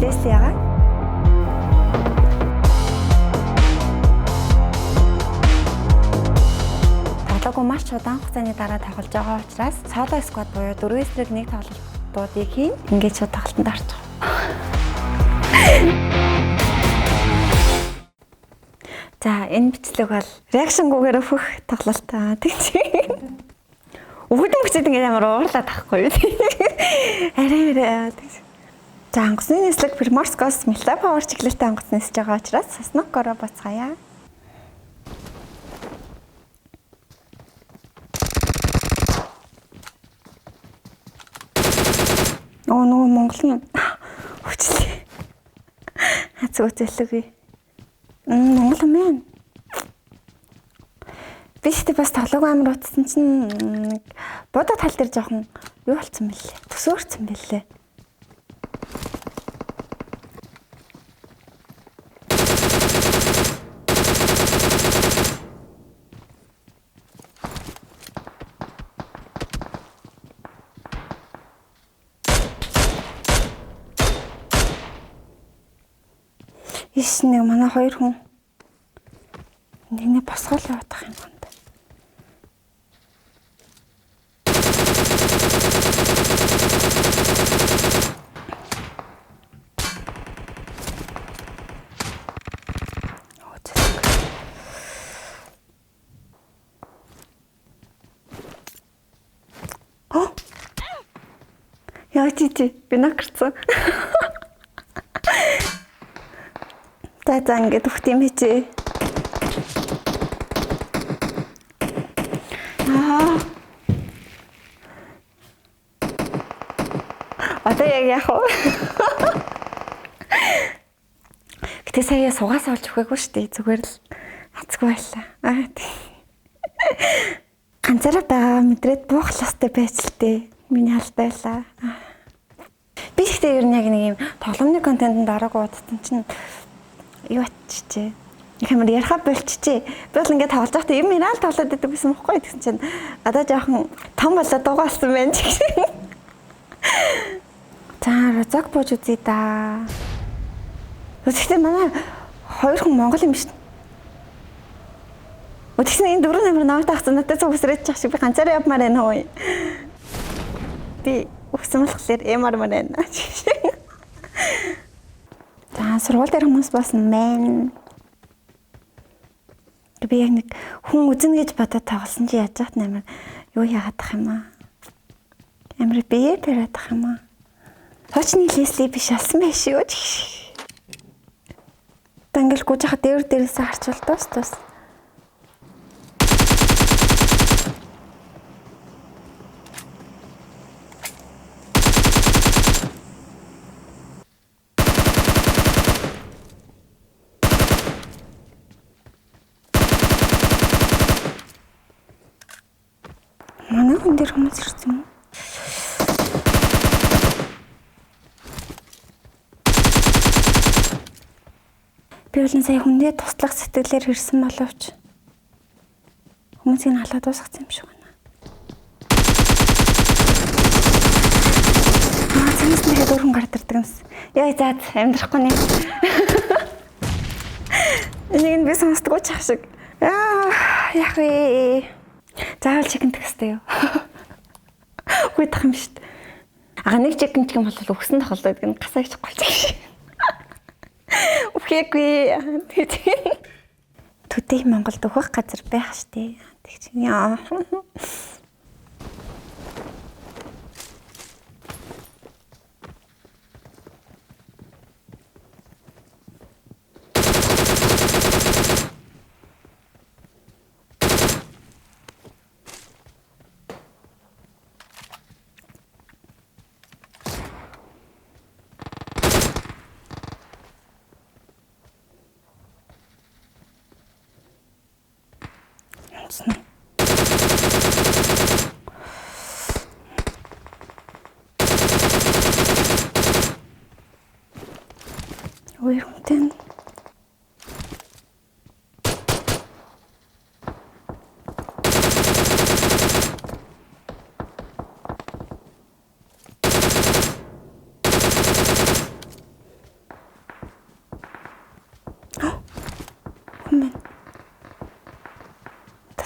Лесли ягаа. Тоглоогүй маш удаан хугацааны дараа тоглож байгаа учраас solo squad буюу 4 эсрэг 1 тоглолтуудыг хийн. Ингээд шууд тоглолтод орчих. За, энэ бичлэг бол reaction гүүгээр өфөх тоглолт аа тэгч. Өвгөдөн мөчөд ингээд амар уурлаад тахгүй юу. Арай арай тэгч. За, онгоцны нислэг Приморскоос Милта Power чиглэлтэй онгоц нисэж байгаа учраас Соснокороо буцгаая. Оо, нөгөө Монгол нь өвчлээ. Хацг үзэлгүй. Монгол юм байна. Би ихтэй бас тоглоогүй амар утсан чинь нэг буудаа тал дээр жоохон юу болцсон бэлээ. Төсөөрцөн бэлээ. Иш нэг манай хоёр хүн нэгний босгоол явах юм байна. Оо, зэлэг. Оо. Яа чи чи би накарцсан. За за, ингээд өгт юм хийчээ. Аа. Одоо яг яах вэ? Гэтэ сая сугаас олж өгөөгүй шүү дээ. Зүгээр л хацгүй байлаа. Аа тий. Ганцаараа байгаа мэдрээд буух ластай байж л тээ. Миний алдаа байлаа. Би ихтэй ер нь яг нэг юм тоглоомны контентэнд ороогүй удсан чинь юу ачжээ. Их амар яриха болчихжээ. Би бол ингээд тоглож байхдаа юм яриад тоглоод байдаг гэсэн мөхгүй, тэгсэн чинь одоо жоохон том болоод дуугаалсан байна ч гэсэн. За, розог бууж үзье да. Гэхдээ манай хоёр хүн монгол юм шүү. Тэгсэн энэ дөрөв номер намайг таахсан, надад цуг үсрэж чах шиг би ганцаараа явмаар байна хөө. Би өгсөн болохоор эмармаар байна. За, сургууль дээр хүмүүс болсон мэн. Би яг нэг хүн үзнэ гэж бодоод тоглосон чи яаж яхад амар юу яагаад тах юм аа. Амар бие тариад тах юм аа. Хуучны Лесли биш алсан байх шүү. Та ингээл гүйж хахад дээвэр дээрээсээ харчвал тус тус. Манай хүн дээр хүмүүс ирсэн юм уу? Би бол сая хүндээ туслах сэтгэлээр ирсэн боловч хүмүүсийг халаад дуусгасан юм шиг байна. Аа, цанаас нэхэд өөр хүн гарч ирдэг юмс. Яа, за, амьдрахгүй нэ. Энийг нь би сонсдгоо ч ах шиг. Аа, яах вэ? Заавал chicken тэх хэрэгтэй юу? Үгүй тах юм шүү дээ. Аа, нэг chicken ч юм бол өгсөн тохиолдол гэдэг нь гасаа ичихгүй ч. Үхээгүй. Төдий Монголд өгөх газар байх штэ. Тэг чинь яа. Унтсан уу? Өөр хүнтэй.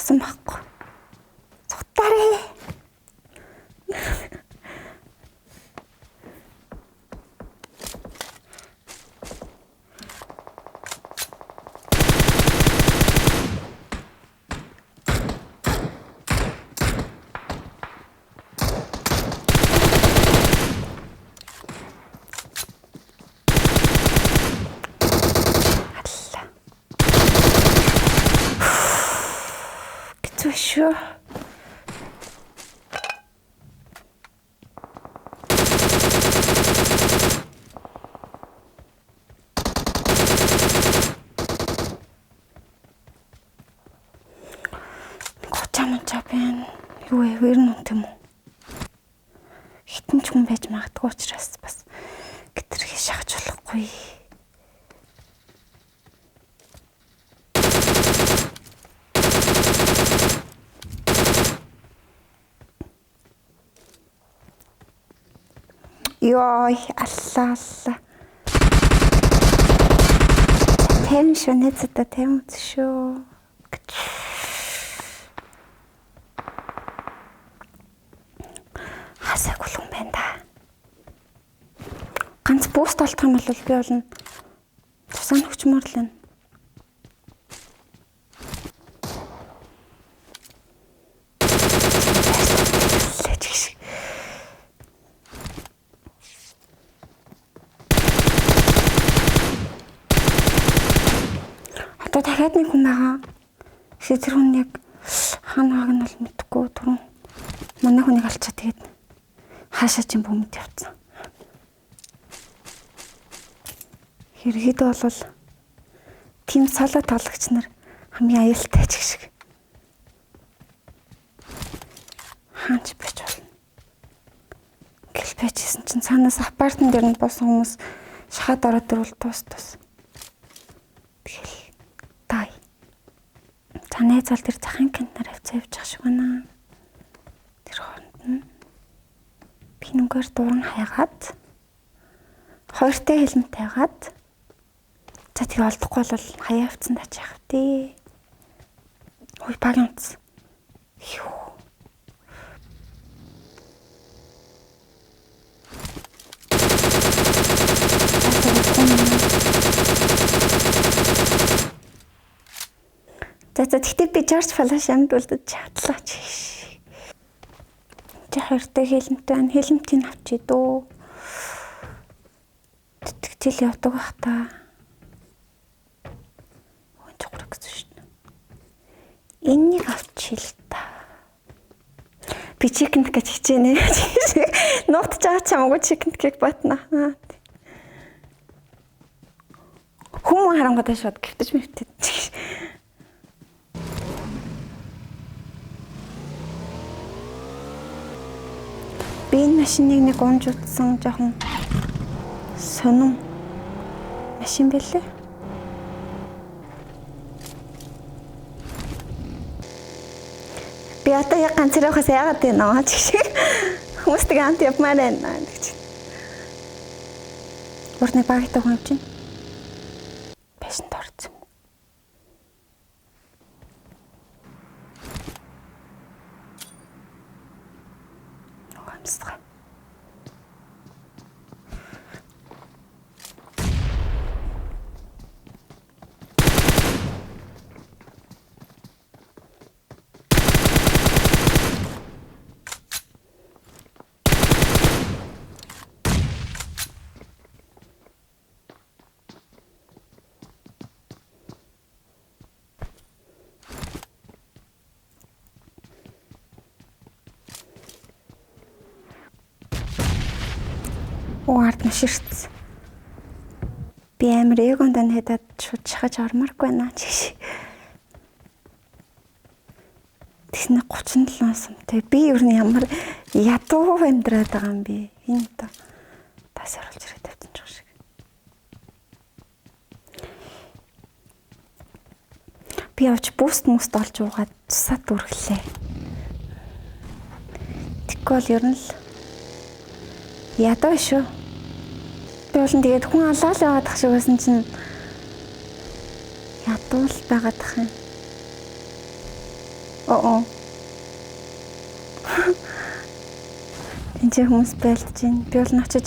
Зогсон байхгүй. Цутаарэ. Аллаа. Хэцүү шүү. Гоча моча байна. Юу вэ? Вэр нүнт юм уу? Хитэн ч хүн байж магадгүй учраас бас гэтэрхий шахаж болохгүй. Йой, аллаа аллаа. 50 шүү, найзуудаа 50 үз шүү. Гэж. Хасаг хүлэн байна да. Ганц boost олдох юм бол би болно. Тусаан хүчмөр л байна. Одоо дахиад нэг хүн байгаа. Тэгэхээр тэр хүн яг хаана байгааг нь бол мэдэхгүй түрүүн манай хүнийг алчаа тэгээд хаашаа ч юм бөмбөд явцсан. Хэрхэд бол тийм solo тоглогч нар хамгийн аюултай ч гэх шиг. Хаач байж болно. Гэл байжсэн чинь цаанаас apartment дээр нь буусан хүмүүс шахаад ороод ирвэл тус тус. Тэгэл тай. За найз бол тэр захын контейнер авцаа явж байгаа шиг байна. Тэр хооронд нь би нүгээр дуран хайгаад хоёртой helmet хайгаад за тэгээ олдохгүй бол хаяа авцсан тач яах вэ? Ой баг юмц. Хью. За за тэгтээ би Жорж Флаш амьд үлдэж чадлаа ч. Чи хоёртой helmet байна. Helmet ийг авчий дөө. Тэтгэжэл явдаг бах та. Өн гэсэн шүү дээ. Энэнийг авчий л та. Би chicken гэж хичээнэ. Нуугдж байгаа ч хамаагүй chicken cake батна. Хүмүүс харангуйтай шууд гівтэж мэвтэд. Би энэ машиныг нэг унж утсан жоохон сонин машин байлээ. Би одоо яг ганц зэрэгээс яагаад вэ нөө ч гэх. Хүмүүс тэг амт явмаар байна гэж. Урд нэг багтай хүн явж байна. Байшинд орсон. Амсгаа. Ард нь ширтсэн. Би амар эгонд найдаад шууд шахаж ормооргүй байна ч гэж. Тэгснэ 37 сумтай. Би ер нь ямар ядуу амьдраад байгаа юм бэ? Энэ одоо тас оруулж ирээд тавьсан ч шиг. Би явж boost мөст олж уугаад тусаад үргэлээ. Тэгэхгүй бол ер нь л ядуу шүү. Би бол тэгээд хүн алаал яваад тах шиг байсан чинь ядуу л байгаад тах юм. Оо. Энд чи хүмүүс байлдаж байна. Би бол очиж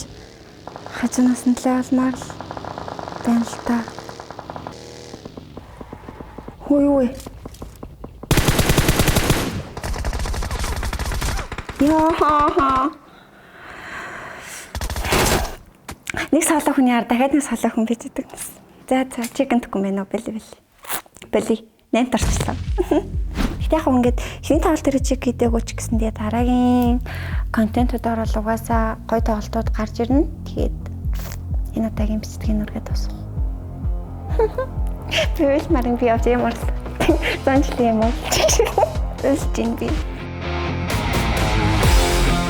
хажуунаас нь лээ алмаар л байна л та. Хөө юу вэ? Яа. Нэг солоо хүний ар дахиад нэг солоо хүн бийж идэг. За за chicken гэхгүй мэн үү бэлээ бэлээ. Бэлээ. 8 тарчлаа. Гэтэ яг ингээд хиний тоглолт дээр чик хийдэггүй ч гэсэн тэгээ дараагийн контентуудаар бол угаасаа гоё тоглолтууд гарч ирнэ. Тэгээд энэ удаагийн бичлэгийг нүргээ дуусгах. Би үл марин би явж юм уу? Зончлээ юм уу? Үлж ин би.